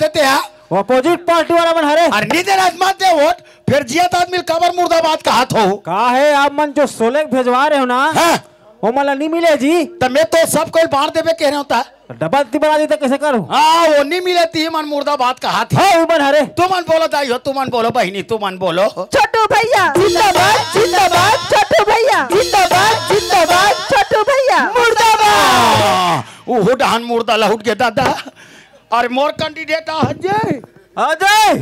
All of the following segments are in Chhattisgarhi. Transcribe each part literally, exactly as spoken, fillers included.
देते हैं। Opposite party वाला मन हरे। अरे नहीं देना मत दे वोट, फिर जियत आदमी काबर मुर्दाबाद कहत हो? का है, आप मन जो सोले के भेजवा रहे हो ना, हाँ। ओमन ला नहीं मिले जी। त मैं तो सब कोई बांट देबे कह रहे होता। डबल ती बना दी त कैसे करूं? हाँ, वो नहीं मिले ती मन मुर्दाबाद कहत हे। हाँ, उमन हरे। तुमन बोलो दाई हो, तुमन बोलो बहिनी, तुमन बोलो। छोटू भैया जिंदाबाद, जिंदाबाद। छोटू भैया जिंदाबाद, जिंदाबाद। छोटू भैया मुर्दाबाद। हाँ, ओहो डहन मुर्दा लहुट गे दादा। अरे मोर candidate आ अजय। अजय।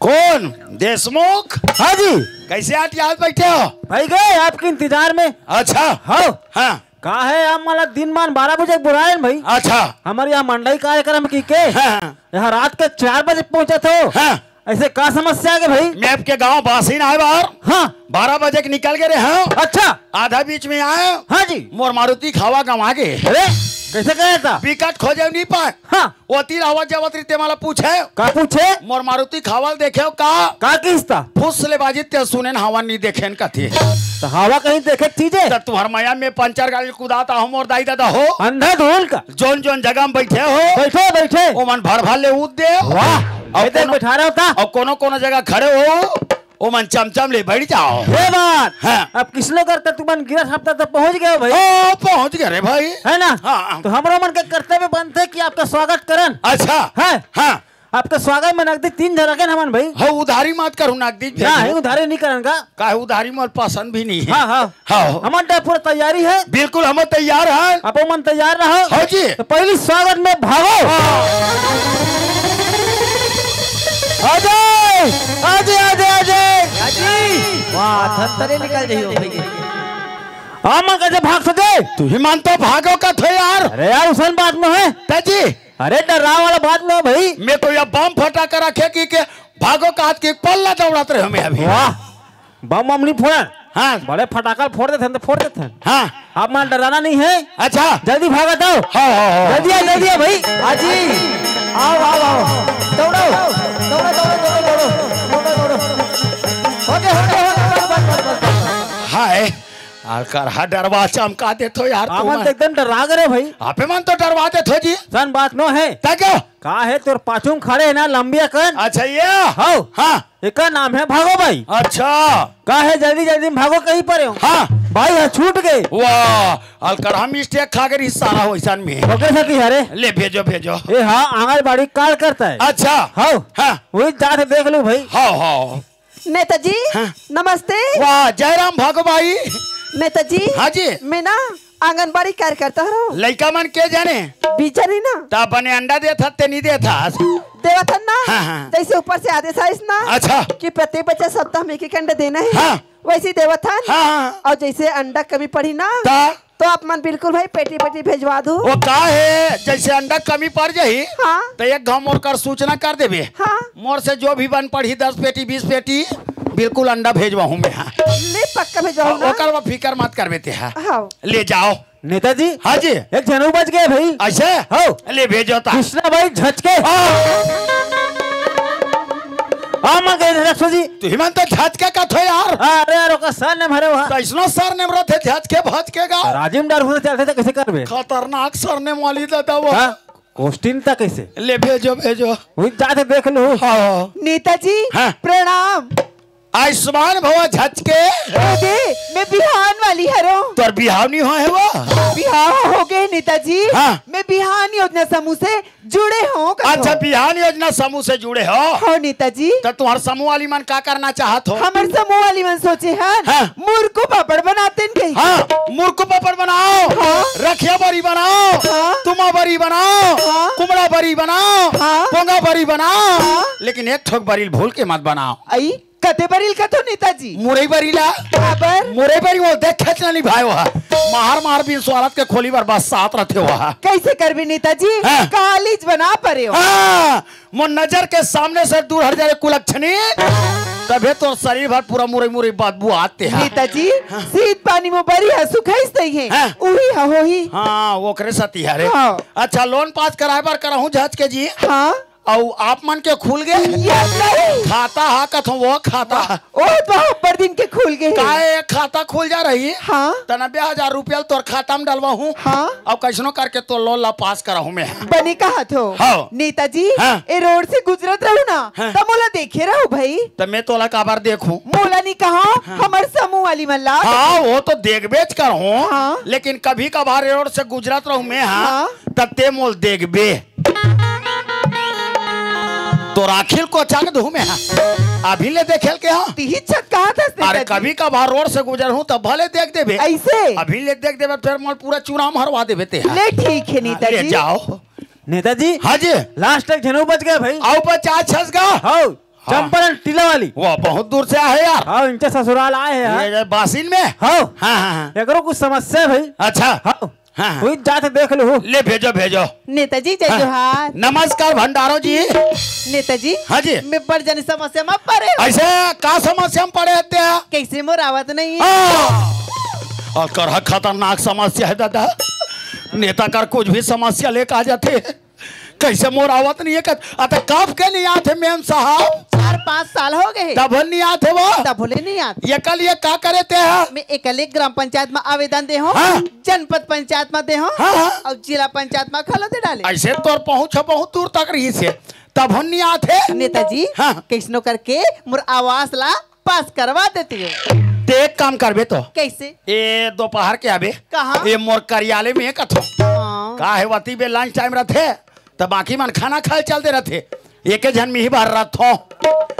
कौन? देशमुख? हाँ जी। कैसे आटियाल बैठे हो? भाई गए आपके इंतजार में। अच्छा। हाँ। हाँ। का है, आप मला दिन मान बारह बजे बुलाए हैं भाई। अच्छा। हमारे यहाँ मंडई कार्यक्रम की के? हाँ। यहाँ रात के चार बजे पहुँचत हो। हाँ। ऐसे का समस्या आ गई भाई? मैं आपके गांव बासिन आए बाहर। हाँ। बारह बजे के निकल गए रहे हैं। अच्छा। आधा बीच में आए। हाँ जी। मोर मारुति खावा गंवा गे। अरे, कैसे गया था? बिकट खोजे नहीं पाए। हाँ। ओती आवत जावत रीते मला पूछे। का पूछे? मोर मारुति खावा ल देखे हो का? का किस्ता? फुस ले बाजी ते सुने न हवा नहीं देखे न कथे। तो हवा कहीं देखे चीजे? त तुहर मया में पंचर गाड़ी कुदाता हो मोर दाई दादा हो। अंधा धुन का। जोन जोन जगह में बैठे हो। बैठे, बैठे। ओमन भर भर ले उद दे। वाह। और ये देख कोनो, बैठा रहा था। और कोनो कोनो जगह खड़े हो, ओमन चमचम ले बैठ जाओ। ये बात। हाँ। अब किसलो करते तुमन गिरत हफ्ता तक पहुंच गए हो भाई। ओ, पहुंच गए रे भाई। है ना? हाँ। तो हमरो मन के कर्तव्य बनते कि आपका स्वागत करन। अच्छा। है? हाँ। आपके स्वागत में नकदी तीन झन रखे हमन भाई। हाँ, उधारी मत करू नकदी भेजू। नहीं, उधारी नहीं करन का। काहे उधारी मोर पसंद भी नहीं है। हाँ, हाँ। हाँ। हमन तो पूरा तैयारी है। बिल्कुल, हम तैयार हैं। आप मन तैयार रहो। हाँ जी। तो पहली स्वागत में भागो। हाँ। अजय, अजय, अजय, अजय। जी। वाह, धनतरे निकल जाइयो भैया। आप मन कैसे भाग सके? तू ही मन तो भागो का थे यार। अरे यार, उसन बात में है। ते जी। अरे डरा वाला बात में है भाई। मैं तो यह बम फटाका रखे कि के भागो का हाथ के पल्ला दौड़त रहे मैं अभी। वाह, बम बम नहीं फोड़न। हाँ। बड़े फटाका फोड़ देते हैं तो फोड़ देते हैं। हाँ। आप मन डराना नहीं है। अच्छा। जल्दी भागत आओ। हाँ, हाँ, हाँ। जल्दी आ, जल्दी आ भाई। हाँ जी। आओ, आओ, आओ। दौड़ो। दौड़ो, दौड़ो, दौड़ो, दौड़ो। दौड़ो, दौड़ो। हो गए, हो गए, हो गए। बस, बस, बस, बस। हाय। आलकर हा डरवा चमका देथो यार आप तुमन। मन तो एकदम डरा गए रे भाई। आपे मन तो डरवा देथो जी। सन बात नो है। ता क्यों? का है तोर पाछू में खड़े है ना लंबिया कन? अच्छा ये? हौ। हाँ। एकर नाम है भागो भाई। अच्छा। का है जल्दी जल्दी में भागो कहीं परे हो। हाँ। भाई है छूट गए। वाह, अलकर हम mistake खा गए सारा वैसन में। ओके सकी हरे। ले भेजो भेजो। ए हाँ आंगनबाड़ी कार्यकर्ता है। अच्छा। हौ। हाँ। वही जात देख लो भाई। हाँ हाँ। नेताजी, हाँ। नमस्ते। वाह, जयराम भागो भाई। नेताजी, हाँ जी। मैं ना आंगनबाड़ी कार्यकर्ता हूँ। लइका मन के जाने? बीजा नहीं ना। ता बने अंडा देथा ते नहीं देथा। देवथन ना। हाँ, हाँ। जैसे ऊपर से आदेश आइस ना। अच्छा। कि प्रत्येक बच्चा सप्ताह में एक एक अंडा देना है। हाँ। वैसे ही देवथन। हाँ, हाँ। और जैसे अंडा कमी पड़ी ना। ता? तो आप मन बिल्कुल भाई पेटी पेटी भेजवा दो। वो का है, जैसे अंडा कमी पड़ जाही, हाँ। तो एक घाव मोर कर सूचना कर देबे। हाँ। मोर से जो भी बन पड़ही, दस पेटी, बीस पेटी, बिल्कुल अंडा भेजवा हूँ मैं। हाँ। ले पक्का भेजवा हूँ ना। ओकर बा फिकर मत करबे ते। हाँ। हाँ। ले जाओ। नेताजी। हाँ जी। एक झन अउ बच गए भाई। ऐसे? हाँ। ले भेजो ता। कृष्णा भाई झचके। हाँ। हाँ, मैं कह रखो जी। तू ही मन तो झचके का थो यार। अरे यार, ओकर surname हरे वहाँ। तो इसनो surname रहते झचके भचके का। राजिम डर हुए चलते तो कैसे करबे? खतरनाक surname वाली दादा वो। हाँ, question था कैसे? ले भेजो, भेजो। वही जाते देख लो। हाँ। नेताजी, हाँ। प्रणाम। आयुष्मान भवा झचके। ए दे, मैं बिहान वाली हरों। तोर बिहाव नहीं होए हे वो? बिहाव हो गए नेताजी। हाँ। मैं बिहान योजना समूह से जुड़े हों कथों। अच्छा, बिहान योजना समूह से जुड़े हो? हो नेताजी। तो तुम्हार समूह वाली मन का करना चाहत हो? हमर समूह वाली मन सोचे हन, हाँ। मुरकू पापड़ बनाते हैं कहीं। हाँ, मुरकू पापड़ बनाओ। हाँ। रखिया बरी बनाओ। हाँ। तुमा बरी बनाओ। हाँ। कुमड़ा बरी बनाओ। हाँ। पोंगा बरी बनाओ। हाँ। लेकिन एक ठोक बरी भूल के मत बनाओ। आई? कते बरी ल कथो नेताजी? मुरई बरी ला। काबर? मुरई बरी वो देख खेच ना निभाए वहा। मार मार बिन स्वारथ के खोली बर बस साथ रहते वहा। कैसे करबे नेताजी? हाँ। कालीज बना परे हो। हाँ, मोर नजर के सामने से दूर हट जा रे कुलक्षणी। तभे तोर शरीर भर पूरा मुरई मुरई बदबू आते हैं। नेताजी, हाँ। शीत पानी में बरी ह सुखाइस तई है। हाँ। उही ह होही। हाँ, ओकरे सती हरे। हाँ। अच्छा, loan pass कराए बर करहूँ झचके जी। हाँ। अउ आप मन के खुल गे? ये नहीं। खाता हा कथों वो खाता। ओ, तो अब्बड़ दिन के खुल गे हे। काय खाता खुल जा रही? हाँ। त नब्बे हजार रुपया ल तोर खाता म डलवाहूँ। हाँ। अउ कइसनो करके तोर लोन ला पास कराहूँ मैं। बने कहत हो। हाँ। नेताजी, हाँ। ए रोड से गुजरत रहू ना, हाँ। त मोला देखे रहू भई। त मैं तोला काबर देखहूँ? मोला नी कहा, हाँ। हमर समूह वाली मन ला। हाँ, वो तो देखबेच करहूँ। हाँ। लेकिन कभी कभार ए रोड से गुजरत रहू मैं, हाँ, हाँ। त ते मोल देखबे। तोर आँखी ल कोचा के दूहूँ मैं, हाँ। अभी ले देखे ल के, हाँ। तिही छत कहा था अरे, नेताजी। कभी कभार रोड से गुजरहूँ त भले देख देबे। अइसे? अभी ले देख देबे, फेर मोर पूरा चुनाव हरवा देबे ते, हाँ। ले ठीक हे हाँ, ले नेताजी। जाओ। नेताजी। हाँ जी। लास्ट एक झन अउ बच गे भई। अउ बचा छस गा। हाँ। हाँ। चंपारण टीला वाली। वाह, बहुत दूर से आए यार। हाँ, इनके ससुराल आए हे यार। ये, ये बासिन में? हाँ। हाँ, हाँ, हाँ। एकरो कुछ समस्या हे भई। अच्छा। हाँ। हाँ, हाँ। कोई जात देख लो। ले भेजो, भेजो। नेताजी, जय हाँ। जोहार। नमस्कार भंडारो जी। नेताजी, हाँ जी। मैं बड़ जानी समस्या में पड़े हूँ। अइसे का समस्या में पड़े हते? कइसे मोर आवत नहीं हे? हाँ। अउ कर खतरनाक समस्या हे दादा। नेता कर कुछ भी समस्या लेके आ जाथे। कइसे मोर आवत नहीं हे? कत-, अत कब के नहीं आथे मेम साहब? चार पाँच साल हो गे हे। तब नहीं आथे वो? तब ले नहीं आथे। एकल ये का करे ते हा? मैं एकल एक ग्राम पंचायत में आवेदन दे हूँ, हाँ। जनपद पंचायत में दे हूँ, हाँ, हाँ। अउ जिला पंचायत में घलो दे डाले। अइसे तोर पहुँच ह बहुत दूर तक रहिस हे, तब नहीं आथे। नेताजी, हाँ। कइसनो करके मोर आवास ला पास करवा देते हो। ते एक काम करबे तो। कइसे? ए दोपहर के आबे। कहाँ? ए मोर कार्यालय में कथों। हाँ। का हे वती बे लंच टाइम रथे, त बाकी मन खाना खाए चल दे रथे। एके झन मिही भर रथों।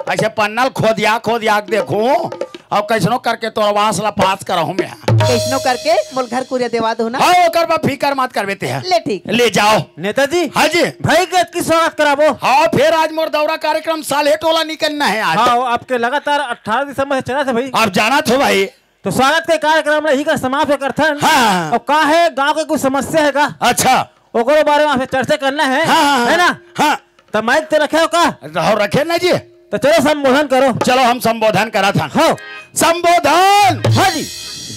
अइसे पन्ना ल खोदिया, खोदिया के देखहूँ, अउ कइसनो करके तोर आवास ला पास कराहूँ मैं। कइसनो करके मोल घर कुरिया देवा दो ना। हाँ, ओकर बा फिकर मत करबे ते हा। ले ठीक। ले जाओ। नेताजी। हाँ जी। भई के अतकी स्वागत कराबो। हाँ, फेर आज मोर दौरा कार्यक्रम साल्हेटोला निकलना हे आज। हाँ, आपके लगातार अठारह दिसंबर से चलत हे भई। आप जानत हो भई। तो स्वागत के कार्यक्रम ला इही करा समाप्त करथन। हाँ। अउ का हे, गाँव के कुछ समस्या हे का? अच्छा। ओकरो बारे में आपसे चर्चा करना हे, हाँ, हाँ, हाँ। हे ना? हाँ। त माइक तो रखे हो का? रहो, रखे ना जी। त चलो संबोधन करो। चलो हम संबोधन करत हन। हाँ। संबोधन। हाँ जी।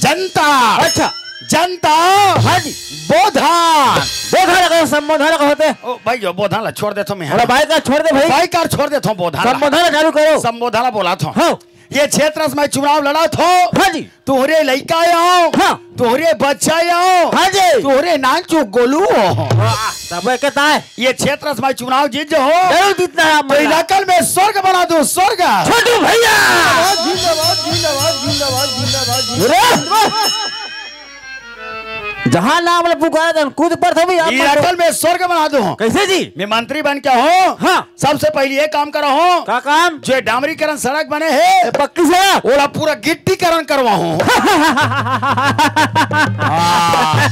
जनता। अच्छा। जनता। हाँ जी। बोधन। बोधन ला कहो, संबोधन ला कहो ते। ओ भाई, यो बोधन ला छोड़ देथों मैं। अरे भाई का छोड़ दे भाई। भाई का छोड़ देथों बोधन ला। संबोधन ला चालू करो। संबोधन ला बोलत हों। हाँ। ये क्षेत्र से मैं चुनाव लड़त हों। हाँ जी। तुहरे लइका आयो। हाँ। तुहरे बच्चा आयो। हाँ जी। तुहरे नानचुक गोलू हो। वाह, सब एक ताय। ये क्षेत्र से मैं चुनाव जीत जाहूँ। जरूर जीतना है आप तो मल्ला। इलाकल में स्वर्ग बना दूँ, स्वर्ग। छोटू भैया। जिंदाबाद, जिंदाबाद, जिंदाबाद, जिंदाबाद, जिंदाबाद। अरे! जहाँ नाम ले पुकारे तहाँ कूद पड़थो भैया। इलाकल में स्वर्ग बना दूँ। कइसे जी? मैं मंत्री बन के हूँ। हाँ। सबसे पहली ये काम कराहूँ। का काम? जो डामरीकरण सड़क बने हे, ये पक्की सड़क? ओला पूरा गिट्टीकरण करवाहूँ। हाँ।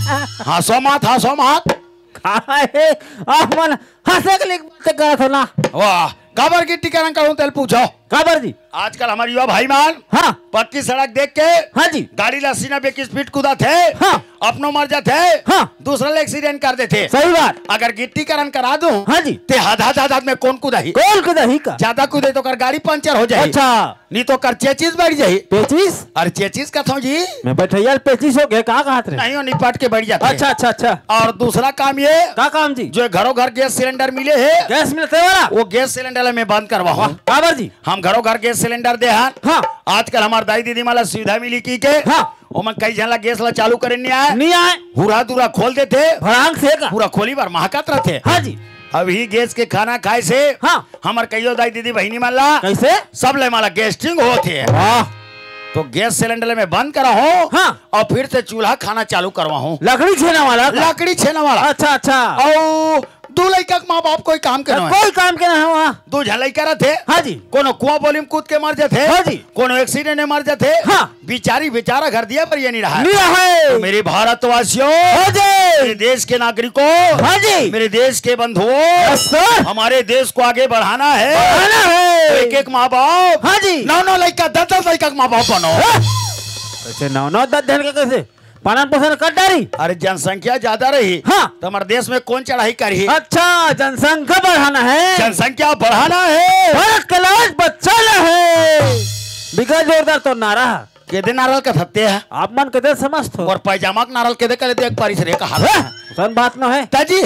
हँसो मत, हँसो मत। का हे? आप मन हँसे के लिए बातें करत हो ना। वाह, काबर गिट्टीकरण करहूँ तेला पूछो। काबर जी? आजकल हमर युवा भाई मन हाँ। पक्की सड़क देख के हाँ जी। गाड़ी ला अस्सी नब्बे की स्पीड कूदत हे, हाँ। अपनो मर जाथे, हाँ। दूसरा ले एक्सीडेंट कर देथे। सही बात। अगर गिट्टीकरण करा दूँ, हाँ जी। ते हद, हद, हद, हद में कौन कूदही? कौन कूदही का? ज्यादा कूदे तो ओकर गाड़ी पंचर हो जाही। अच्छा। नहीं तो ओकर चेचिस बैठ जाही। पेचिस? अरे चेचिस कथों जी। मैं बैठइया ल पेचिस हो गे, का कहत रहे? नहीं, वो निपट के बैठ जाथे। अच्छा, अच्छा, अच्छा। अउ दूसरा काम ये, का काम जी? जो घरों घर गैस सिलेंडर मिले हे, गैस मिलथे वाला? वो गैस सिलेंडर ला मैं बंद करवाहूँ। काबर जी? हम घरों घर गैस सिलेंडर दे हन। हाँ। आजकल हमर दाई दीदी मन ला सुविधा मिली कहिके। हाँ। ओमन कई झन ला गैस ला चालू करे नहीं आय। नहीं आय। हुरा दुरा खोल देथे। भड़ांग से का? पूरा खोली भर महकत रथे। हाँ जी। अभी गैस के खाना खाए से हाँ। हमर कइयो दाई दीदी बहिनी मन ला कइसे? सब ले मन ला गैस्ट्रिक होत हे। वाह। तो गैस सिलेंडर मैं बंद कराहूँ हाँ। अउ फिर से चूल्हा खाना चालू करवाहूँ। लकड़ी छेना वाला का? लकड़ी छेना वाला। अच्छा, अच्छा। अउ दू लइका के माँ बाप कोई काम के ना, नोहे। कोई काम के ना हे वहाँ। दू झन लइका रथे। हाँ जी। कोनो कुआँ बोली में कूद के मर जाथे। हाँ जी। कोनो एक्सीडेंट में मर जाथे। हाँ। बिचारी बिचारा घर दिया पर ये नहीं रहा है। नहीं रहा है। तो मेरे भारतवासियों, हाँ जी। मेरे देश के नागरिकों, हाँ जी। मेरे देश के बंधुओं, यस सर। हमारे देश को आगे बढ़ाना है। बढ़ाना है। तो एक एक माँ बाप, हाँ जी। नौ नौ लइका, दस दस लइका के माँ बाप बनो। हाँ। कइसे नौ नौ दस झन के कइसे? पालन पोषण कर डारी। अरे जनसंख्या ज्यादा रही हाँ। तो हमारे देश में कौन चढ़ाई करी? अच्छा, जनसंख्या बढ़ाना है। जनसंख्या बढ़ाना है। भारत का लाज बचाना है। बिगड़ जोरदार तो नारा। केदे नारल का थत्ते है? आप मन केदे समझत हो? अउ पैजामा के नारल केदे करे देख पारिस रे कहा? हैं? अइसन बात नोहे। ताजी,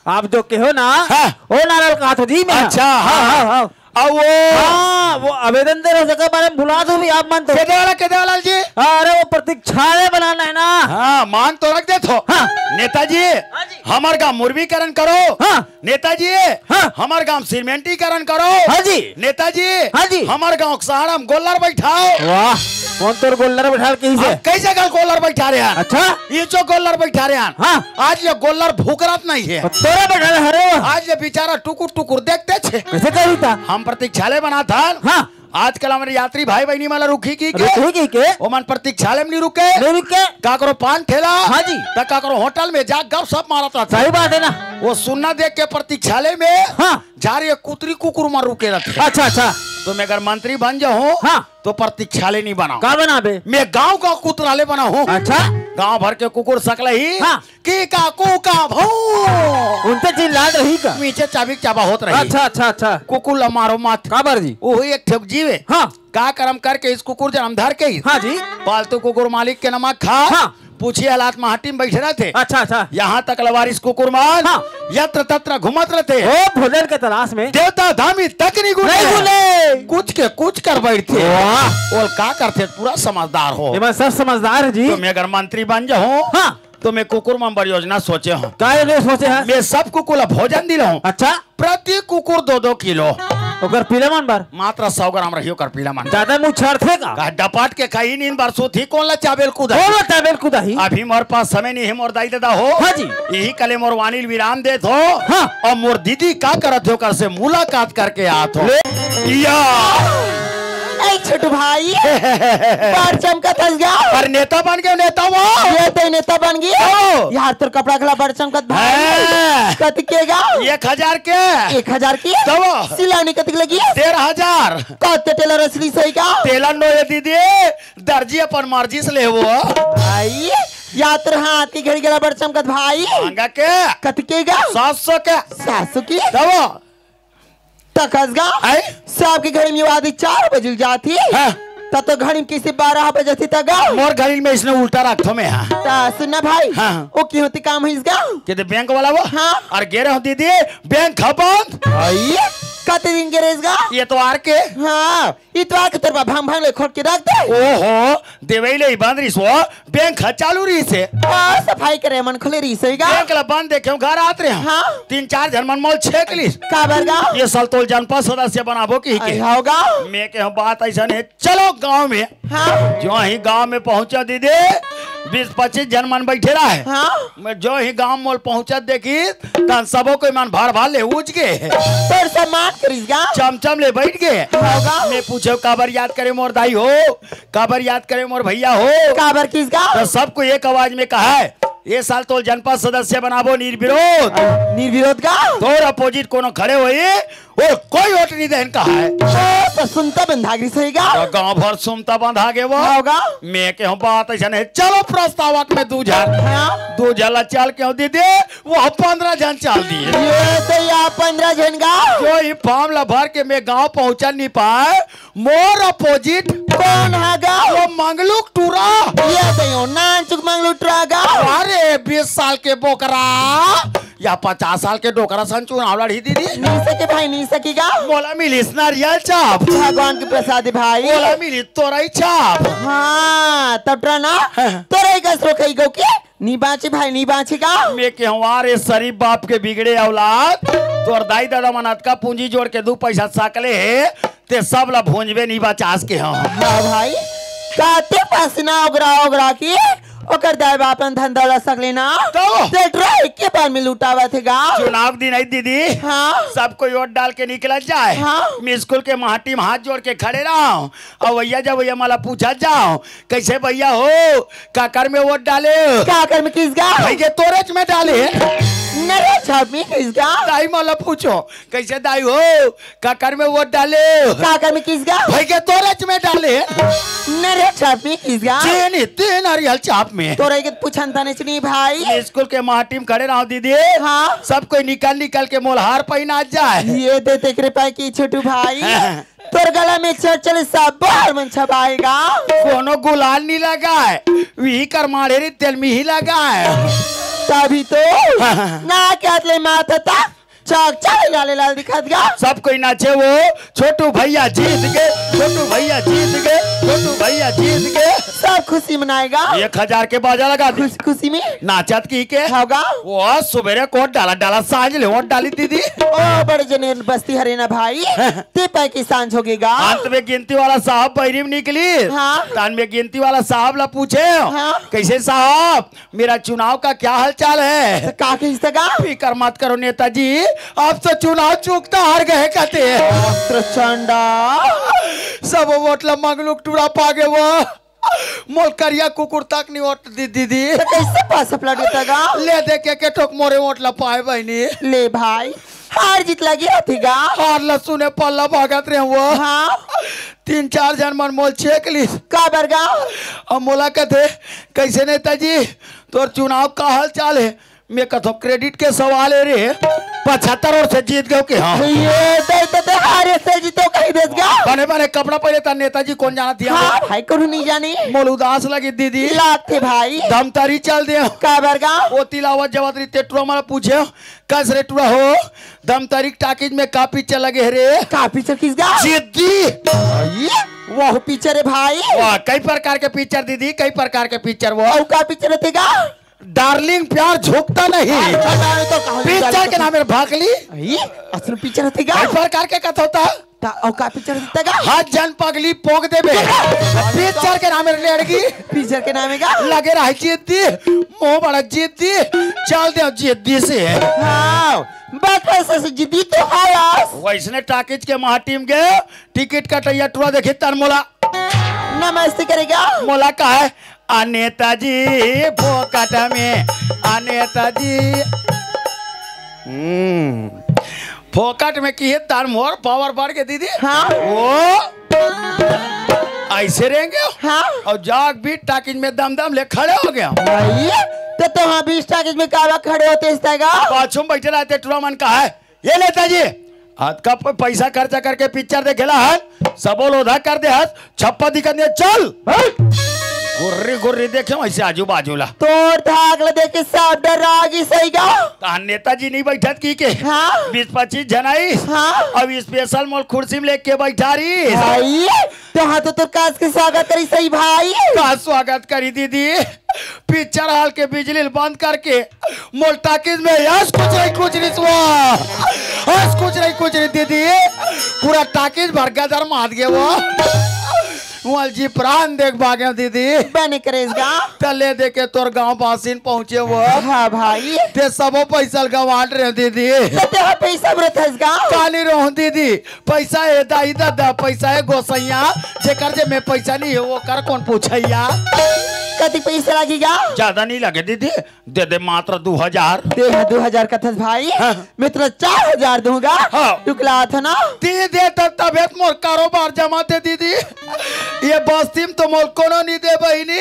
आप जो कहो ना, हाँ। ओ नारल कहा तो जी मैं। अच्छा, हाँ, हाँ। हाँ, हाँ। अब वो हाँ, वो आवेदन दे रहे, जेकर बारे में भुला दो भी आप मन तो। के दे वाला, के दे वाला जी? अरे वो प्रतीक्षालय बनाना है ना। हाँ, मान तो रख दे थो। हाँ। नेताजी, हाँ जी। हमर गाँव मुर्मीकरण करो। हाँ। नेताजी, हाँ। हमर गाँव सीमेंटीकरण करो। हाँ जी। नेताजी, हाँ जी। हमर गाँव के सहारा में गोल्लर बैठाओ। वाह, कौन तोर गोल्लर बैठा के ही से? हम कई जगह गोल्लर बैठा रहे हैं। अच्छा। ये जो गोल्लर बैठा रहे हैं। हाँ। आज ये गोल्लर भूकरत नहीं है। तो तोरे बैठा रहे हैं। आज ये बेचारा टुकुर टुकुर देखते छे। कैसे करी था? हम प्रतीक्षालय बना था। हाँ। आजकल हमर यात्री भाई बहिनी मन ला रुकही कहिके, रुकही कहिके। ओमन प्रतीक्षालय में नहीं रुके। नहीं रुके। काकरो पान ठेला, हाँ जी। त काकरो होटल में जा गपशप मारत रहथे। सही बात है ना। वो सुन्ना देख के प्रतीक्षालय में हाँ। जा रही है कुतरी कुकुर मन रुके रहथे। अच्छा, अच्छा। तो मैं अगर मंत्री बन जाऊँ हाँ। तो प्रतीक्षालय नहीं बनाऊँ। का बनाबे? मैं गाँव का कुतरालय बनाऊँ। अच्छा। गाँव भर के कुकुर सकलही हाँ। की का कू का भौं। उनसे चिल्लात रही का? नीचे चाबी चाबा होत रही। अच्छा, अच्छा, अच्छा। कुकुर ला मारो मत। काबर जी? वही एक ठोक जीवे। हाँ। का करम करके इस कुकुर जन्म धर के ही। हाँ जी। पालतू कुकुर मालिक के नमक खा। हाँ। पूछी हालात माटी में बैठे रहते। अच्छा, अच्छा। यहाँ तक लवारिस कुकुर मान हाँ। यत्र तत्र घूमत रहते। ओ भोजन के तलाश में। देवता धामी तक नहीं गुने। नहीं गुने। कुछ के कुछ कर बैठते। वाह। और का करते पूरा समझदार हो। ये मैं सब समझदार है जी। तो मैं अगर मंत्री बन जाऊँ हाँ। तो मैं कुकुर मन बर योजना सोचे हूँ। का योजना सोचे है? मैं सब कुकुर ला भोजन दिलाऊं। अच्छा। प्रति कुकुर दो दो किलो। ओकर पीला मन बर? मात्र सौ ग्राम रही ओकर पीला मन। ज्यादा मुँह छाड़थे का? का डपाट के खाई नींद बर सूत ही कौन ला चाबेल कूदा? कौन ला चाबेल कूदा ही? अभी मोर पास समय नहीं है मोर दाई दादा हो। हाँ जी। यही कले मोर वाणी ल विराम देत हो। हाँ। और मोर दीदी का करत हो कर से मुलाकात करके आत हो। ले। या। ए छोटू भाई, बड़ चमकत हस गा। पर नेता बन गए, नेता वो। ये तो नेता बन गए। ओ। यार, तोर कपड़ा घला बड़ चमकत भाई। हाँ। कत के गा? एक हजार के। एक हजार के? तब? सिलानी कतिक लगी? डेढ़ हजार। कत टेलर असली सही का? टेलर नो ये दीदी, दर्जी अपन मर्जी से ले वो। भाई, यार, तोर हाथ की घड़ी घला बड़ चमकत भाई। महंगा के? कत के गा? सात सौ के। सात सौ की? तब? तकस गा? आय? सबके घड़ी में आदि चार बजे जाती। हाँ। त तो घड़ी में किसी बारह बजे थी तक गा? मोर घड़ी में इसने उल्टा रखथो मैं, हाँ। त सुन ना भाई, हाँ। वो की होती काम है इसका? के दे बैंक वाला वो? हाँ। और गेरे हो दीदी, बैंक ह बंद। भाई, कते दिन गेरे इसका? ये तो आर के। हाँ, ये तो आर के तोर बा भांग भांग ले खोट के रख दे। ओहो, देवई ले ही बंद रही सो। बैंक ह चालू रहिसे। हाँ, सफाई करे मन खुले रहिसे गा। बैंक ला बंद देखे हूँ, घर आत रहे हूँ। हाँ। तीन चार झन मन मोल छेक लिस। काबर गा? ये साल तोल जनपद सदस्य बनाबो की के। होगा। मैं के हूँ बात ऐसा नहीं, चलो गांव में। हाँ। जो ही गांव में पहुंचा दीदी, बीस पच्चीस झन मन बैठे रहे। हाँ। मैं जो ही गांव मोल पहुंचा देखी, तन सबो कोई मन भर भर ले उज गे। तोर सम्मान करिस गा। चमचम ले बैठ गे। होगा। मैं पूछो काबर याद करे मोर दाई हो, काबर याद करे मोर भैया हो? काबर किस गा? तो सबको एक आवाज में कहा है, ये साल तो जनपद सदस्य बनाबो निर्विरोध। निर्विरोध गा? तोर अपोजिट कोनो खड़े होई, वो कोई वोट नहीं देन कहा है। ओ, तो सुनता बंधा गिरी सही गा? तो गांव भर सुनता बंधा गे वो। होगा। मैं के हम बात ऐसा नहीं, चलो प्रस्तावक में दू झन। हाँ। दू झन ला चल के दीदी, वो पन्द्रह झन चल दिए। ये तो या पन्द्रह झन गा। जो ही फॉर्म ला भर के मैं गांव पहुंचा नहीं पाए, मोर अपोजिट कौन ह गा? वो मंगलू के टूरा। ये तो यो नानचुक मंगलू टूरा गा। अरे बीस साल के बोकरा या पचास साल के डोकरा सन चुनाव लड़ी दीदी। नहीं सके भाई, नहीं सके गा। मोला मिलिस नरियल चाप। भगवान के प्रसाद भाई। मोला मिलिस तोरई चाप। हाँ, तब टूरा ना, हाँ। तोरई कस रोकई गो के। नी बाँची भाई, नी बाँची का? मैं केहूँ रे शरीफ बाप के बिगड़े औलाद, तोर दाई ददा मन अतका पूंजी जोड़ के दू पैसा सकले हे, ते सब ला भूंजबे नी बचास के हव। हाँ भाई, काते पसीना ओगरा ओगरा के ओकर दाई बाप मन धन दौलत सकले ना, तो? ते ट्राई के बार में लुटावत हे गा। चुनाव के दिन आई दीदी, हाँ। सब कोई वोट डाल के निकल जाए। हाँ। मैं स्कूल के माटी में हाथ जोड़ के खड़े रहूं, अउ भैया जब भैया मला पूछा जाओ, कैसे भैया हो, काकर में वोट डाले हो? काकर में किस गा? भाई के तोरेच में डाले हैं। नरे छाप में किस गा? दाई मला पूछो, कैसे दाई हो, काकर में वोट डाले हो? काकर में किस गा? भाई के तोरेच में डाले हैं। नरे छाप में किस गा? चीनी तीन हरियल चाप में। तोरे के पूछन तने चुनी भाई। स्कूल के माटी में खड़े रहो दीदी। हाँ। सब कोई निकल निकल के मोलहार पहना जाए। ये दे ते कृपा की छोटू भाई। हाँ। तोर गला में चल चल सब बार मन छपाएगा। कोनो गुलाल नहीं लगाए, वही कर मारे रे तेल में ही लगाए। तभी तो। हाँ, हाँ, हाँ। ना क्या ले माथा ता। चौक चौक लाले लाल दिखत गा। सब कोई नाचे वो, छोटू भैया जीत गए, छोटू भैया जीत गए, छोटू भैया जीत गए। सब खुशी मनाएगा। एक हजार के बाजा लगा दे। खुश-, खुशी में। नाचत की के? होगा। वो सुबेरे कोट डाला, डाला सांझ ले वोट डाली दीदी। ओ बड़े जने बस्ती हरे ना भाई, ते पै की सांझ होगेगा। अंत में गिनती वाला साहब बैरी में निकली। हाँ। तान में गिनती वाला साहब ला पूछे, हाँ। कैसे साहब, मेरा चुनाव का क्या हालचाल है? तो का कहिस गा? फिकर मत करो नेताजी, अब तो चुनाव चूकता हार गए कहते हैं। प्रचंडा। सब वोट ला मंगलू के टूरा पागे वो। मोल करिया कुकुर तक नहीं वोट दी दीदी। तो कैसे पास पलट देता गा? ले दे के, के ठोक मोरे वोट ला पाए बहनी। ले भाई, हार जीत लगी होती गा। हार ला सुने पल्ला भागत रहे वो। हाँ। तीन चार जन मन मोल छेक ली। का बर गा? अब मोला कहते, कैसे नेताजी, तोर चुनाव का हाल चाल है? मैं कथो, क्रेडिट के सवाल है रे, पचहत्तर ओर से जीत गयो कि हाँ। ये तो, तो, तो हारे से जीतो कही देस गा। बने बने कपड़ा पहने था नेताजी, कौन जाना दिया? हाँ भाई, कोनो नहीं जानी। मोल उदास लगी दीदी। लागथे भाई। दमतरी चल दे। का बर गा? वो तिलावत जवात री ते टुरा मला पूछे, कस रे टुरा हो, दमतरी टाकीज में का पिक्चर लगे है रे? का पिक्चर किस गा? जिद्दी। ये वो पिक्चर है भाई। वाह, कई प्रकार के पिक्चर दीदी, कई प्रकार के पिक्चर वो। और का पिक्चर होते गा? डार्लिंग प्यार झुकता नहीं। अच्छा, डार्लिंग तो कहानी पिक्चर डार्लिंग के तो नाम है भागली। अई, असन पिक्चर होते गा? कई प्रकार के कथा होता। ता, और का पिक्चर होते गा? हाथ जन पगली पोग देबे। पिक्चर के नाम है लड़की। पिक्चर के नाम है गा? लगे रहे जिद्दी, मोह बड़ा जिद्दी, चल दे जिद्दी से। हाँ, बकरे से जिद्दी तो है यार। वैसने टाकीज के महा टीम के टिकट कटैया टुरा देखी तन मोला। नमस्ते करेगा। मोला का है? आ नेताजी फोकट में, आ नेताजी। हम्म, फोकट में की है तार मोर पावर बढ़ के दीदी। हाँ। वो ऐसे रहेंगे। हाँ। और जाग बीट टाकीज में दम दम ले खड़े हो गया। भाई, तो, तो हाँ बीट टाकीज में कावा खड़े होते इस तरह का? पाछू में बैठे रहते टुरा मन का है। ये नेताजी, अतका प-, पैसा खर्चा करके पिक्चर देखेला हन, सबो लोधा कर दे हस, छप्पा दिखत नहीं, चल। गुर्री गुर्री देखे वैसे आजू बाजू ला। तोर धाक ला देख के सब डरा गी सही गा। तान नेताजी नहीं बैठत की के? हाँ। बीस पच्चीस जन आई। हाँ। अब स्पेशल मोल कुर्सी में लेके बैठा रही। भाई, तो हाँ तो तोर कास के स्वागत करी सही भाई। का स्वागत करी दीदी? पिक्चर हॉल के बिजली ल बंद करके मोल टाकीज में यस कुछ नहीं कुछ नहीं सुआ। यस कुछ नहीं कुछ नहीं दीदी। पूरा टाकीज भर गदर मार गए वो। मोल जी प्राण देख भागे दीदी। बने करेस गा। तले देखे तोर गांव बासिन पहुंचे वो। हाँ भाई। ते सबो पैसा ल गंवाट रहे दीदी। तो ते पैसा बरत हस गा। काली रहूं दीदी। पैसा है दाई दादा, पैसा है गोसैया, जेकर जेब में पैसा नहीं है, वो कर कौन पूछैया? कति पैसा लगेगा? ज्यादा नहीं लगे दीदी, दे दे मात्र दो हजार। दे है दो हजार कथस भाई, हाँ। मैं तेरा चार हजार दूंगा। हाँ। टुकला था ना? ती दे तो तबे तो मोर कारोबार जमाते दीदी। ये बस्ती में तो मोर कोनो नहीं दे बहिनी।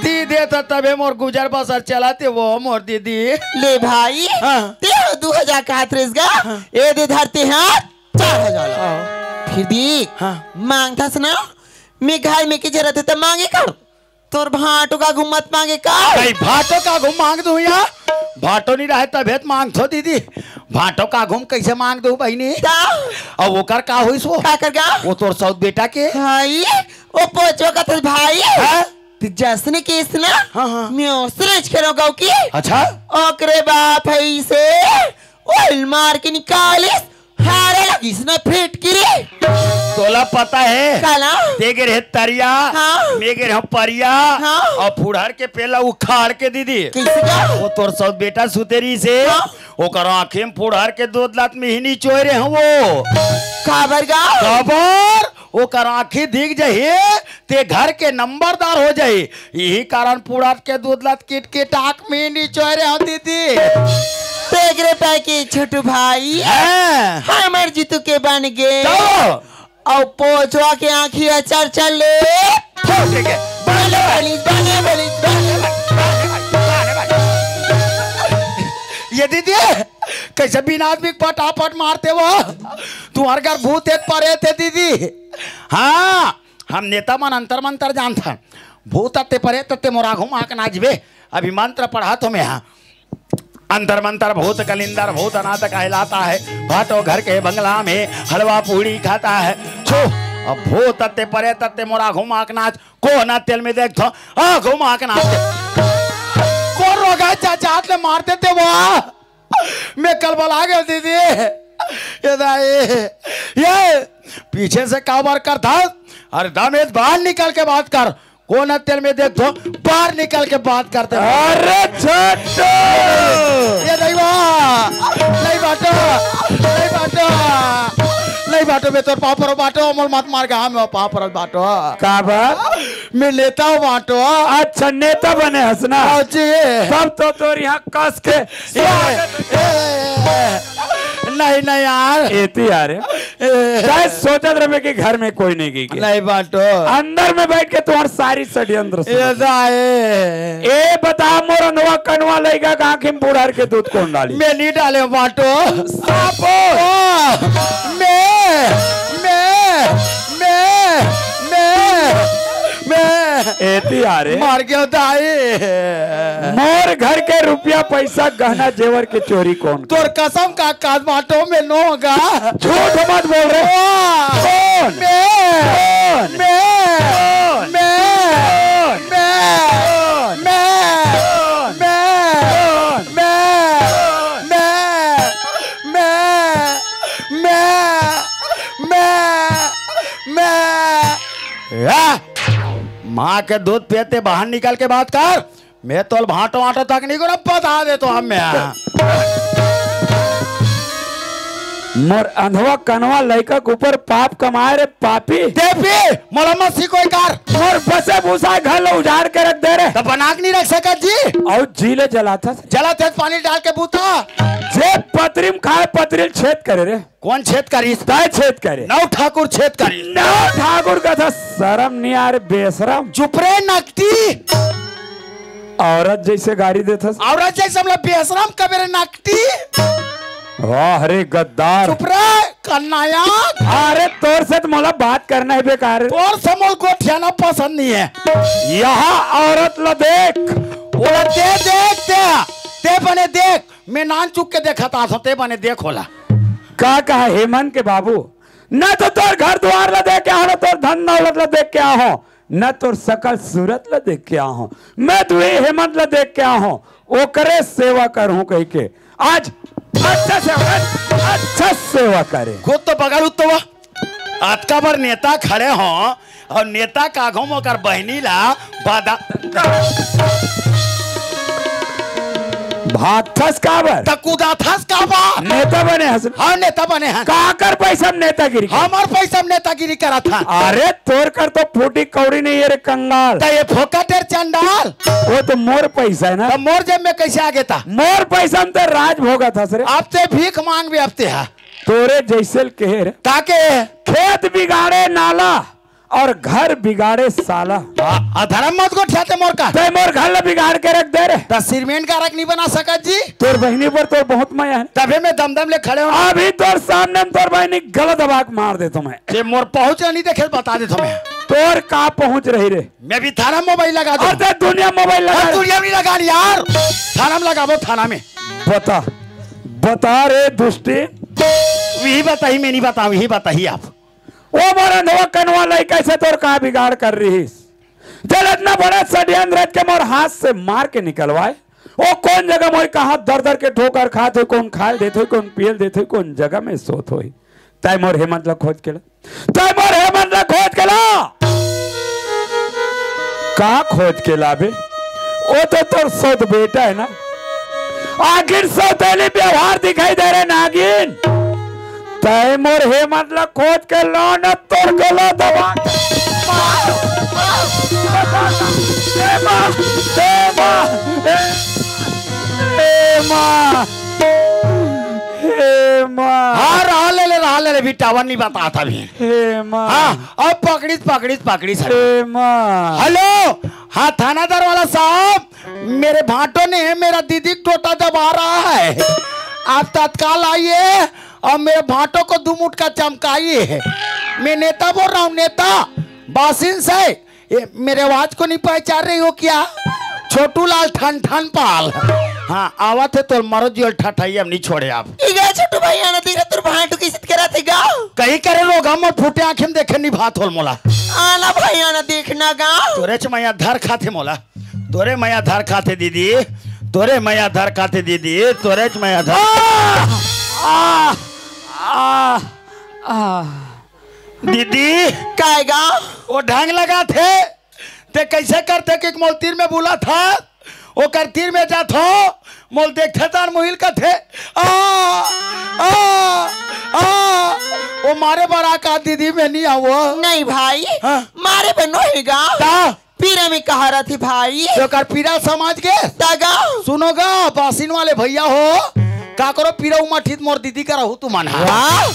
ती दे तो तबे मोर गुजर बसर चलाते वो मोर दीदी। ले भाई, हाँ। ते दो हजार का हाथ रेस गा। हाँ। ए दे धरते हैं। चार हजार ला। हाँ। फिर भी हाँ। मांगथस ना, मैं घर में के जरूरत है त मांगे का? तोर भांटो का घूम मत मांगे का? नहीं, भांटो का घूम मांग दूं या? भांटो नहीं रहे तबे त मांगथो दीदी। भांटो का घूम कैसे मांग दूं बहिनी? ता? अब ओकर का होइस वो? का कर गा? वो तोर सौत बेटा के? भाई, वो पोचो का था भाई। हाँ? ते जसने केस ना, हाँ, हाँ। मैं ओसरे ज करो गाँव की। अच्छा? ओकरे बाप है इसे, ओल मार के निकालिस, हारे लगिस ना फेंट के रे। तोला पता है? काला? ते गे रहे तरिया, हाँ। मैं गे रहे परिया, हाँ। और फुड़हर के पेला उखाड़ के दीदी। कैसे क्या? वो तोर सब बेटा सुतेरी से, हाँ। ओकर आँखें में फुड़हर के दूध लात में ही निचोए रहे हैं वो। काबर गा? काबर? ओकर आँखी दिख जाही, ते घर के नंबरदार हो जाही। यही कारण पुड़त के दूध लत किट किट आँख में निचोए रहे हो दीदी। देख रे पैकी छोटू भाई, हाँ। हमर जीतू के बन गे। चलो। और पोचवा के आँखी अचर चल ले। ठीक है। बने वाली, बने वाली, बने वाली, बने वाली। ये दीदी, कैसे बिना आदमी के पटापट मारते हो? तुम्हारे घर भूत एक परे थे दीदी। हाँ, हम नेता मन अंतर मंतर जानथन। भूत अत्ते परे तत्ते मोर आघू म आके नाचबे। अभी मंत्र पढ़त हों मैं, हाँ। अंतर मंतर भूत कलिंदर भूतनाथ कहलाता है। भाटो घर के बंगला में हलवा पूड़ी खाता है। छो, अब भूत तत्ते परे तत्ते मोरा घुमाक नाच, कोन तेल में देख थो, आ घुमाक नाच। कोन रोगा चाचा हाथ ले मार देते वाह। मैं कल बला गया दीदी। ये दाई, ये पीछे से काबर करता? अरे दामेद, बाहर निकल के बात कर। कोन तेल में देख दो, बाहर निकल के बात करते हैं। अरे छोटू! ये नहीं बा, नहीं बाटो, नहीं बाटो, नहीं बाटो, मैं तोर पापड़ बाटो, अमल मत मार के, हाँ, मैं पापड़ बाटो। का बा? मैं नेता बाटो। अच्छा, नेता बने हस ना? हाँ जी। तब तो तोर यहाँ कस के ए, ए, ए, नहीं, नहीं यार। एती यार। ए, चाहे सोचत रहे कि घर में कोई नहीं गई के। नहीं बाटो। अंदर में बैठ के तुम्हार सारी षड्यंत्र सुन। ए दाए। ए बता मोर अंधवा कनवा लइका का आँखी में बूढ़ा के दूध कोन डाली? मैं नहीं डाले बाटो। साबो। वाह, मैं, मैं, मैं, मैं, मैं। एती यार। मर गया दाई। मोर घर के रुपया पैसा गहना जेवर के चोरी कोन? तोर कसम का काज बाटो में नो होगा। झूठ मत बोल रे। वाह। कोन? मैं। कोन? मैं। कोन? मैं। कोन? मैं। कोन? मैं। मैं। मैं। मैं। मैं। मैं। आ! माँ के दूध पियते बाहर निकल के बात कर। मैं तोल भांटो वांटो तक नहीं करो, बता दे तो हम मैं। मोर अंधवा कनवा लइका के ऊपर पाप कमाए रे पापी। देवी, मोला मत सिकोई कर। मोर बसे भूसा घर ला उजाड़ के रख दे रे। तो बना के नहीं रख सकत जी। और जी ले जलाथस। जलाथस पानी डाल के बूता। जे पतरी में खाए, पतरी ल छेद करे रे। कोन छेद करिस? तय छेद करे। नौ ठाकुर छेद करिस। नौ ठाकुर कथा शरम नहीं आ रे बेशरम। चुप रे नकटी। औरत जैसे गारी देथस। औरत जैसे हमला बेशरम कबे रे नकटी। वाह रे गद्दार। चुप रे कन्नाया। अरे तोर से तो मोला बात करना है बेकार। तोर से मोल गोठियाना पसंद नहीं है। यहाँ औरत ला देख। ओला दे देख ते, ते बने देख। मैं नान चुक के देखत आथों, ते बने देख ओला। का कहा हेमंत के बाबू, न तो तोर घर दुआर ला देख के आहो, न तोर धन दौलत ला देख के आहो, न तोर सकल सूरत ला देख के आहो। मैं दुई हेमंत ला देख के आहो, ओकरे सेवा करहूं कह के आज अच्छा से अच्छा सेवा करे। खुद तो बगल उत्तवा। अतका बर नेता खड़े हो और नेता का आघू म ओकर बहिनी ला बादा भागथस काबर? त कुदाथस काबर? नेता बने हस। हाँ, नेता बने हन। काकर पैसा म नेतागिरी कर? हमर पैसा म नेतागिरी करत हन। अरे, तोर कर तो फूटी कौड़ी नहीं है रे कंगाल। त ये फोकट है चंडाल। वो तो मोर पैसा है ना। त मोर जेब में कैसे आ गेता? मोर पैसा म तो राज भोगत हस रे। अब ते भीख मांगबे अब ते हा। तोरे जैसे ल कहे रे। का के? खेत बिगाड़े नाला और घर बिगाड़े साला। आ, आ धर्म मत गोठियाते मोर का। तै मोर घर ल बिगाड़ के रख दे रे। त सिरमेंट का रख नहीं बना सकत जी। तोर बहिनी पर तोर बहुत मया है। तबे मैं दमदम ले खड़े हूँ। अभी तोर सामने में तोर बहिनी गला दबा के मार देता मैं। ये मोर पहुँच नहीं देखे, बता देता मैं। तोर का पहुँच रही रे? मैं भी थाना मोबाइल लगा दूँ। अरे दुनिया मोबाइल लगा। अरे दुनिया नहीं लगा यार। थाना में लगाबो, थाना में। बता, बता रे दुष्टी। वही बताही, मैं नहीं बताऊँ, वही बताही आप। ओ मोर अंधवा कनवा लइका से तोर का बिगाड़ कर रहीस? जल इतना बड़ा षड्यंत्र रच के मोर हाथ से मार के निकलवाए। ओ कोन जगह मोर कहाँ दर दर के ठोकर खात होई, कोन खाए देत होई, कोन पियल देत होई, कोन जगह में सोत होई। तै मोर हेमंत ला खोज के ला। तै मोर हेमंत ला खोज के ला। का खोज के लाबे? ओ तो तोर सौत बेटा है ना। आखिर सौतेली व्यवहार दिखाई दे रे नागिन। तै मोर हेमंत ला खोज के ला न तोर गला दबा। ए माँ, ए माँ, ए माँ, ए, ए माँ। हे माँ। हाँ, रहा ले ले, रहा ले ले, भी टावर नहीं बता था भी। हे माँ। हाँ, अब पकड़ीस, पकड़ीस, पकड़ीस। हे माँ। हेलो, हाँ, थानादार वाला साहब, मेरे भांटो ने मेरा दीदी का टोटा दबा रहा है, आप तत्काल आइए और मेरे भांटो को दो मुटका चमकाइए। मैं नेता बोल रहा हूँ, नेता, बासिन से। ये मेरे आवाज को नहीं पहचान रही हो क्या? छोटू लाल ठन ठन पाल। हाँ, आवत हे तोर मरो जियो ठठाई, अब नहीं छोड़े आप। ई गा छोटू भाई, आना देख रे, तोर भांटो कइसे करत हे गा। कहीं करे रोगा मोर फूटे आँखी में देखे नहीं भात होल मोला। आना भाई, आना देखना गा। तोरेच मया धर खाथे मोला। तोरे मया धर खाथे दीदी। तोरे मया धर खाथे दीदी। तोरेच मया धर। आ! आ! आ! आ! दीदी। काय गा? वो ढंग लगाथे। ते कइसे करथे कि मोल तीर में बुलाथे, ओकर तीर में जाथों, मोल देखथे तान मुहिल कथे, "आ, आ, आ।" वो मारे बर आ का दीदी, मैं नहीं आवों। नहीं भाई, हाँ। मारे बर नोहे गा। ता? पीरा में कहा रथे भाई। ते ओकर पीरा समझ के? ता गा। सुनो गा, बासिन वाले भैया हो, काकरो पीरा उमा ठीक मोर दीदी करा हो तुमन हा। वाह,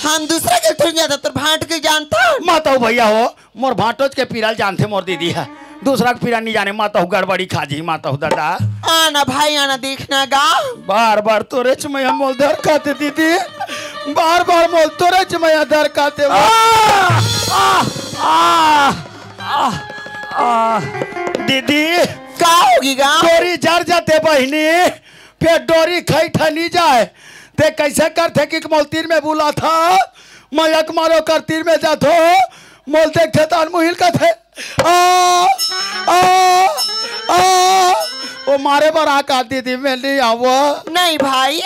हम दूसरा के थोड़ी जानता, तोर भांटो के जानता। मत हो भैया हो, मोर भांटोच के पीरा ल जानथे मोर दीदी ह, दूसरा के पीरा नहीं जाने। माता हो गड़बड़ी खा जी, माता हो दादा। आना भाई, आना देखना गा। बार बार तोरेच मया मोल धर खाथे दीदी, बार बार मोल तोरेच मया धर खाथे। आ, आ, आ, आ, आ। दीदी। का होगे गा? डोरी जर जाथे बहिनी, फेर डोरी खई ठनी जाय। ते कइसे करथे कि मोल तीर में बुलाथे, मैं एक मारो कर तीर में जाथों, मोल देखथे तान मुहिल कथे, "आ, आ, आ।" वो मारे बर आ का दीदी, मैं नहीं आवों। नहीं भाई,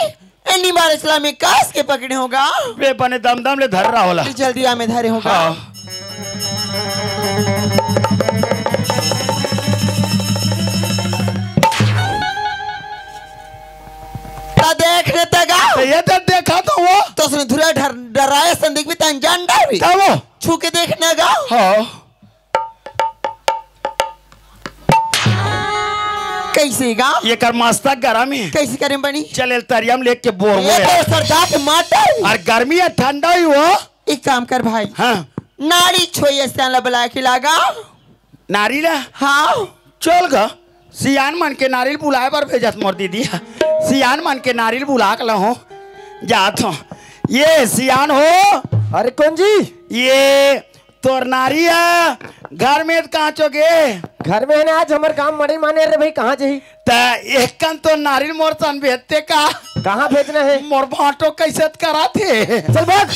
एनी मारे चला, मैं कास के पकड़े हों गा। बे बने दम दम ले धर रहा होला। जल्दी आ, मैं धरे हों गा। हाँ। ता देख रे ता गा। तो ये तो देखा तो वो। तो उसने धुरा डर-, डराए संदिग्ध भी तन जान डावी। तब वो। छू के देखना गा। हाँ। कइसे गा? ये कर मस्तक गरम हे। कइसे करे बनी? चल, एल तरिया में लेके बोर ये हुए। तो सरदार के माता ही। और गर्मी हे, ठंडा ही हो। एक काम कर भाई। हाँ। नारी छोई अस्तान ला बुला के लागा। नारी ला? हाँ। चल गा, सियान मन के नारी ल बुलाए बर भेजत मोर दीदी ह। सियान मन के नारी ल बुला के लहों, जात हों। ये सियान हो। अरे कौन जी? ये तोर नारी ह, घर में त कहाँ चो गे? घर में हे ना, आज हमर काम मड़ई माने रे भाई, कहाँ जही? त एक कन तोर नारी ल मोर सन भेजते का? कहाँ भेजना हे? मोर भांटो कइसे त कराथे। चल भाग।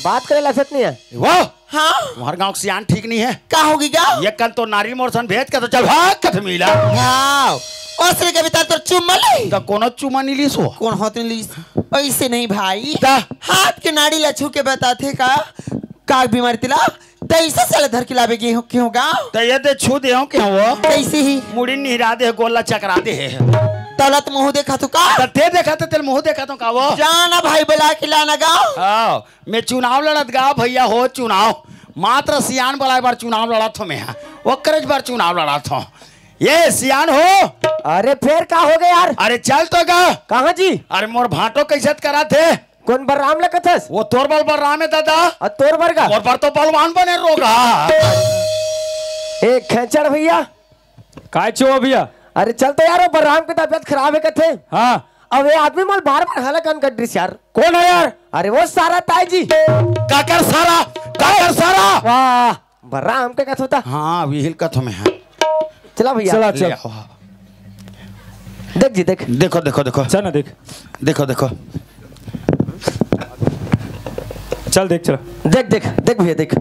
बात करे ला सत नहीं हे। वाह। हाँ? तुम्हार गाँव के सियान ठीक नहीं हे। का होगे गा? ये कन तो नारी मोर सन भेज के तो चल भाग कथे मिला। हाँ। ओसने कभी तार तोर चुम्मा ली? त कोनो चुम्मा नहीं लीस हो। कौन होत नहीं लीस? ऐसे नहीं भाई। त? हाथ के नाड़ी ला छू के बताथे का? का बीमारी तेला? त ऐसे साले धर के लावे गे हो, क्यों गा? त ये दे छू दे हो, क्यों हो? कैसे ही? मुड़ी निहरा दे, गोला चकरा दे हे। तौलत मुँह देखा तू का? त ते देखा त तेल मुँह देखा तो का वो? जाना भाई बुला के लाना गा। हाँ। मैं चुनाव लड़त गा भैया हो, चुनाव। मात्र सियान बलाए बर चुनाव लड़त हों मैं हा। ओकरेच बर चुनाव लड़त हों। ये सियान हो। अरे फेर का होगे यार? अरे चल तो गा। कहाँ जी? अरे मोर भांटो कइसे त कराथे? कौन बलराम ल कथस? वो तोर बर बलराम हे दादा। अ, तोर बर का? मोर बर तो बलवान बने रोगा। ए खेचड़ भैया। काय चो भैया? अरे चल तो यार, वो बलराम के तबियत खराब हे कथे। हाँ। अब ये आदमी मोल बार बार हला कन कट रिस यार। कौन हे यार? अरे वो सारा ताई जी। काकर सारा, काकर सारा। वाह, बलराम के कथों ता। हाँ, विहिल कथों मैं हा। चला भैया। चला, ले चल। आओ। देख जी, देख। देखो, देखो, देखो। चल ना, देख। देखो, देखो। चल, देख, चला। देख, देख, देख भैया, देख।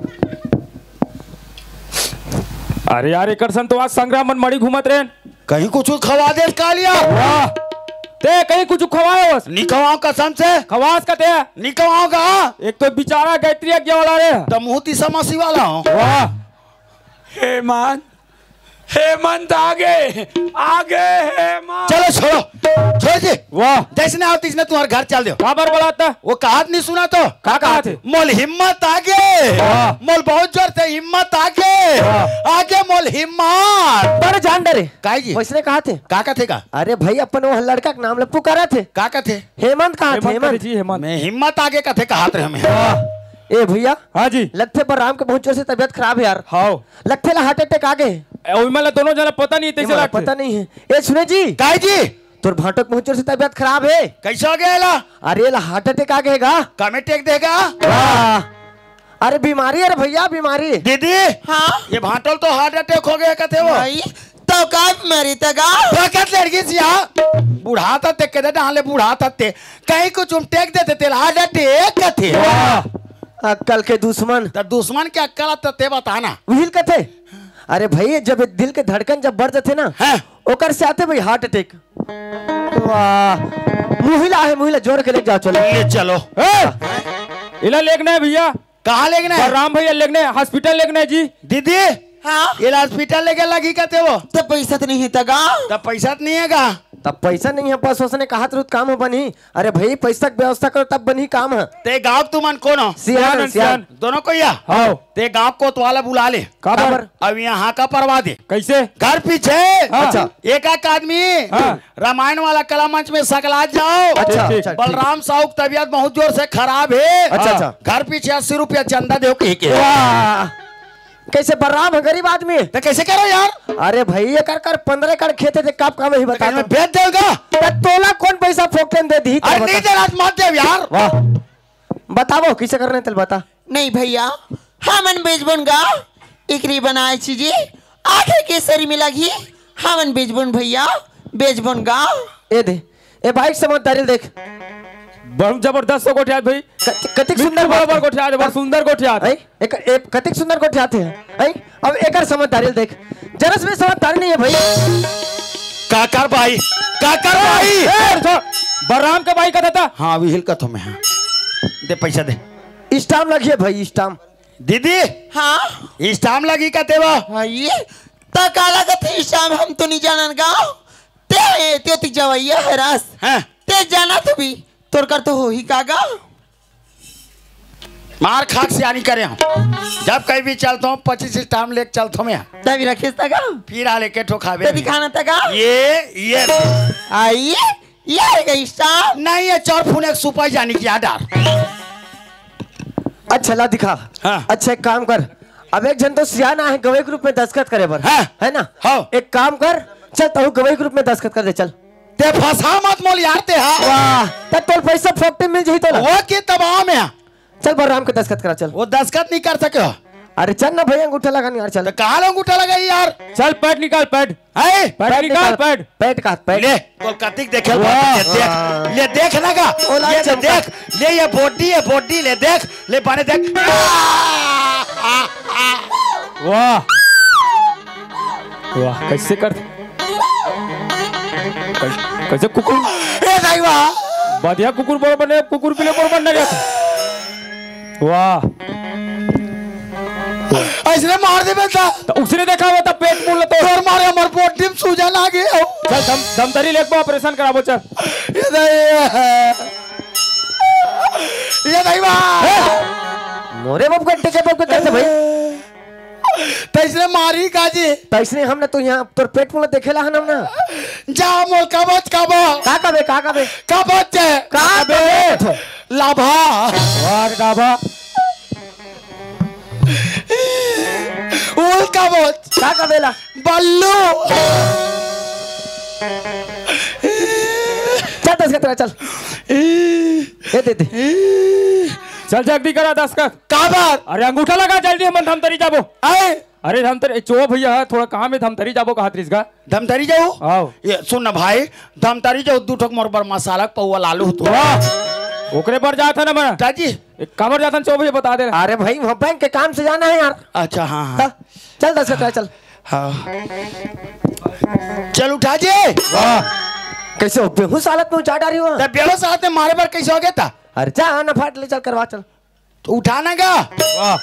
अरे यार, एकर सन तो आज संग्राम मन मड़ी घूमत रहे। कहीं कुछ खवा दे कालिया। वाह। ते कहीं कुछ खवाए होस? नहीं खवाओं कसम से। खवास का ते? नहीं खवाओं गा। एक तो बेचारा गायत्री यज्ञ वाला रे। त मुँह तीसा मासी वाला हों। वाह। हेमंत, हेमंत आगे, आगे हेमंत। चलो छोड़ो, छोड़ दे। वाह। जैसने आओ तैसने तुम्हार घर चल देवों। काबर बलात हे? वो कहात नहीं सुना तो? का कहाथे? मोल हिम्मत आगे। वाह। मोल बहुत जोर से हिम्मत आगे। वाह। आगे मोल हिम्मत। बड़े जान डरे। काय जी? वैसने कहाथे? का कथे का? अरे भाई, अपन वो लड़का के नाम ल पुकाराथे। का कथे? हेमंत कहाथे, हेमंत हेमंत। कथे जी, हेमंत। मैं हिम्मत आगे कथे कहात रहे मैं। वाह। ए भैया। हाँ जी। लगथे बलराम के बहुत जोर से तबियत खराब हे यार। हाँ। लगथे ला heart attack आगे। ए, ओइमा ला दोनों जना पता नहीं, तैसे एमा ला लगथे। पता नहीं हे। ए सुने जी। काय जी? तोर भांटो के बहुत जोर से तबियत खराब हे। कइसे होगे एला? अरे एला heart attack आगे हे गा। कामे टेक देगा? वाह। अरे बीमारी, अरे भैया बीमारी। दीदी। हाँ? ये भांटो ल तो heart attack होगे कथे वो। भाई, तो का बीमारी ते गा? भगत लड़की सिया। बुढ़ात हते, केदे डहान ले बुढ़ात हते। कहीं कुछ उमटेक देते तेला हार्ट अटैक कथे। वाह। अक्कल के दुश्मन। त दुश्मन के अक्कल आत ते बताना। उहिल कथे। अरे भाई, जब दिल के धड़कन जब बढ़ जाथे ना, हाँ। ओकर से आथे भाई हार्ट अटैक। वाह। मुहिला हे, मुहिला, जोर के लेके जाओ, चलो। ले चलो। ए! इला लेगना हे भैया। कहाँ लेगना हे? बलराम भैया लेगना हे, हॉस्पिटल लेगना हे जी। दीदी, हाँ? इला हॉस्पिटल लेगे लगही कथे वो। त पैसा त नहीं हे त गा? त पैसा त नहीं हे गा? त पैसा नहीं हे, बस ओसने कहत रहूं त काम ह बनही। अरे भाई, पैसा के व्यवस्था करो तब बनही काम ह। ते गाँव के तुमन कोन हो? सियान, सियान, सियान। सियान। दोनों कोई या? हाँ। ते गाँव कोतवाल ला बुला ले। काबर? काबर? अब यहाँ का परवा दे। कैसे? घर पीछे। हाँ। अच्छा। एक एक आदमी। हाँ। रामायण वाला कला मंच में सकलात जाओ। अच्छा, ठीक, अच्छा, ठीक। बलराम साहू की तबीयत बहुत जोर से खराब हे। अच्छा, अच्छा। घर पीछे अस्सी रुपया चंदा देव कहि के। वाह। कैसे बलराम हे गरीब आदमी? त कैसे करो यार? अरे भाई, एकर कर पंद्रह एकड़ खेत हे, ते कब कब ही त बता कहीं तो। मैं बेच देगा? त तोला कोन पैसा फोकटेन दे दिही, अरे बता। नहीं दे रहा, मत दे यार। वाह। बतावो, कैसे करने तेल बता। नहीं भैया, हमन बेचबोन गा, एकरी बनाए चीजे, आखे के सरी में लगही, हमन बेचबोन भैया, बेचबोन गा। ए दे, ए भाई समझदारी ल देख। बहुत जबरदस्त हो गोठियात भाई। कत-, कतिक सुंदर बिल्कुल बरोबर बात। गोठियात हे, बहुत सुंदर गोठियात हे। हैं? एक, एक, कतिक सुंदर गोठियात हे। हैं? अब एकर समझदारी ल देख। जरस में समझदारी नहीं हे भाई। काकर भाई, काकर भाई। ए, रुको। बलराम के भाई कथे त। हाँ, विहिल कथो मैं, हाँ। दे पैसा दे। स्टाम्प लगिए भाई, स्टाम्प। दीदी। हाँ? स्टाम्प लगी कथे वो। भाई, त काला कथे स्टाम्प, हम तो नहीं जानन गा। ते, ते ओती जवइया हरस। हाँ। ते जाना तो भी, तोर कर तो होही का गा? मार खाक सियानी करे हूँ। जब कहीं भी चलता हूँ, पच्चीस स्टाम्प लेके चलता हूँ मैं। तभी रखे था गा? फिर आ लेके ठोकावे ते भी। दिखाना था गा? ये, ये। आई, ये रे स्टाम्प। नहीं, ये चार फुन एक सुपाई जानी की याद आ। अच्छा, ला दिखा। हाँ। अच्छा, एक काम कर, अब एक झन तो सियान आहे, गवई के रूप में दस्तखत करे बर। हाँ। है ना? हाँ। एक काम कर, चल, तहू गवई के रूप में दस्तखत कर दे, चल। ते फंसा मत मोल यार, ते हा। वाह, त तोल पैसा फोकटे मिल जही तोला। वो के तबाह में। चल, बलराम के दस्तखत करा, चल। वो दस्तखत नहीं कर सके हो। अरे चल ना भैया, अंगूठा लगा नहीं यार, चल। तो कहाँ ले अंगूठा लगा यार? चल, पैड निकाल, पैड। है? पैड पैड निकाल, निकाल, पैड। पैड का, पैड। ले, तो कतिक देखे वाह। ले देख, ले देख ना का। ओला ये तो चमका। देख, ले ये बॉडी है, बॉडी ले देख, ले बने देख। वाह। वाह, कैसे कर, कैसे, कैसे कुकुर? ए दाई वाह। बढ़िया कुकुर बरोबर नहीं, कुकुर पीले बरोबर नहीं रहता। वाह। ऐसने मार देबे त। त उसने देखा हुआ था पेट फूल तो। तोर मारे हमर बॉडी में सूजन आ गए। चल, धम-, धमतरी लेके बा, ऑपरेशन कराबो, चल। ये दाई, ये दाई बा। मोरे बाप का टिके बाप के कैसे भाई? तैसने मारी का जी? तैसने हमने तो यहाँ तोर पेट फूल देखे ला हन हमने। जा मोर कबच कबो। का कबे, का कबे? कबच है। का कबे? लाभा। वाह रे डाबा। उल का बोल। का का बेला? बल्लू। चल दस्तखत करा, चल। ए दे दे। चल जल्दी करा दस्तखत। का बात? अरे अंगूठा लगा जल्दी, हमन धमतरी जाबो। आए। अरे धमतरी, चो भैया, थोड़ा काम हे, धमतरी जाबो कहत रहिस गा। धमतरी जाऊ? आओ। ये सुन ना भाई, धमतरी जाऊ, दू ठोक मोर बर मसाला के पौवा लालू तू। वाह, ओकरे बर जात हे ना मैं। दाजी। एक काबर जात हन, चो भैया बता दे। अरे भाई, वहाँ बैंक के काम से जाना है यार। अच्छा, हाँ, हाँ। हाँ, चल दस का चल। हाँ। चल उठा जे। वाह। कैसे हो, बेहोश हालत में उठा डारी हो? तब बेहोश हालत में मारे बर कैसे हो गया था? अरे जा ना, फाट ले, चल करवा, चल। तो उठाना का? वाह।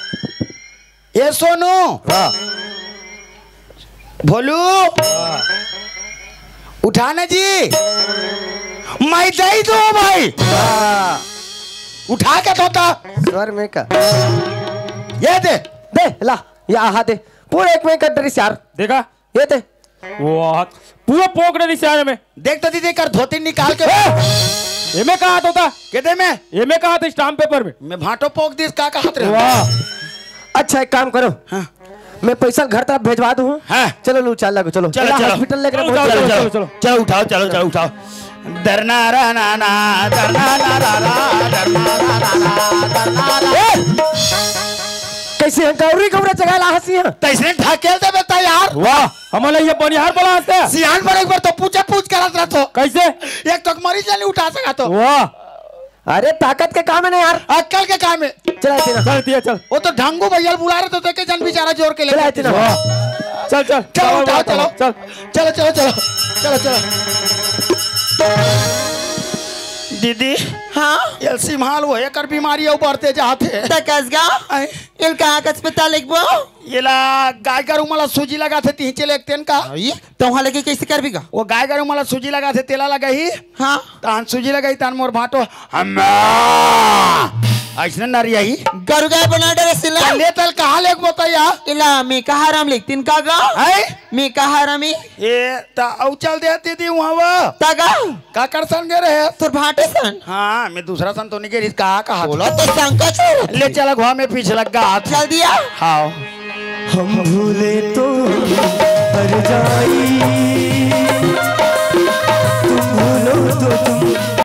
ए सोनू। वाह। भोलू। वाह। उठाना जी। मैं दे दो भाई। वाह। उठा के धोता। स्वर में का? ये दे। दे, ला, या हा दे। पूरा एक में का ड्रेस यार। देखा? ये दे। वाह, पूरा पोक रही सियाने में। देख तो दीदी, कर धोती निकाल के। ए! एमे का हाथ होता? केदे में? एमे का हाथ, स्टाम्प पेपर में। मैं भांटो पोक दिस, का, का हाथ रहे? वाह। अच्छा, एक काम करो। हाँ। मैं पैसा घर तरफ भेजवा दूँ। हाँ। चलो, लू, चाल लागो, चलो। चलो, चलो। हॉस्पिटल लेकर चलो, चलो, चलो, चलो। चलो, उठाओ, चलो, चलो, उठाओ। डरना रा ना ना, डरना ना रा रा, डरना रा ना ना, डरना रा। ए! कैसे हैं गौरी गौरा जगह ला हंसी हैं? तैसने ढकेल देबे त यार। वाह, हमन ला ये बनिहार बोला हंसते हैं। सियान पर एक बार तो पूछे पूछ करत रहत हो। कैसे? नहीं जानी उठा सका तो। वाह। अरे ताकत के काम है ना यार। अक्कल के काम है। चला इतना। चल दिया, चल। वो तो ढंगू भैया बुला रहे तो देखे जन बेचारा जोर के चला लेके। इतना। वाह। चल, चल। चलो, उठाओ, चलो। चल। चलो, चलो, चलो। चलो, चलो। दीदी, हाँ? ये सिम्हाल वो एकर बीमारी ऊपर ते जाते। त कस गा? आए। इल कहाँ के अस्पताल लेगबो? येला गाय गरु मला सूजी लगाथे तिही चले एक तेन का। अई, त उहाँ लेके कैसे करबी गा? वो गाय गरु मला सूजी लगाथे तेला लगाही। हाँ। तान सूजी लगाही तान मोर भांटो। अम्मा! अइसने नरियाही। गरु गाय बना डरे सिला। ले तल कहाँ लेगबो तैया? इला मी कहाँ राम लिखतीन का गा? हैं? मी कहाँ रामी? ए, त अउ चल दे दीदी उहाँ वो। त गा? काकर सन गे रहे? तोर भांटे सन। हाँ, मैं दूसरा सन तो नहीं गे रही, कहा, कहा। बोला तो संकोच हो। ले चला घुआ में पीछे लग गा हाथ। चल दिया। हाँ। हम भूले तो हर जाई, तुम भूलो तो तुम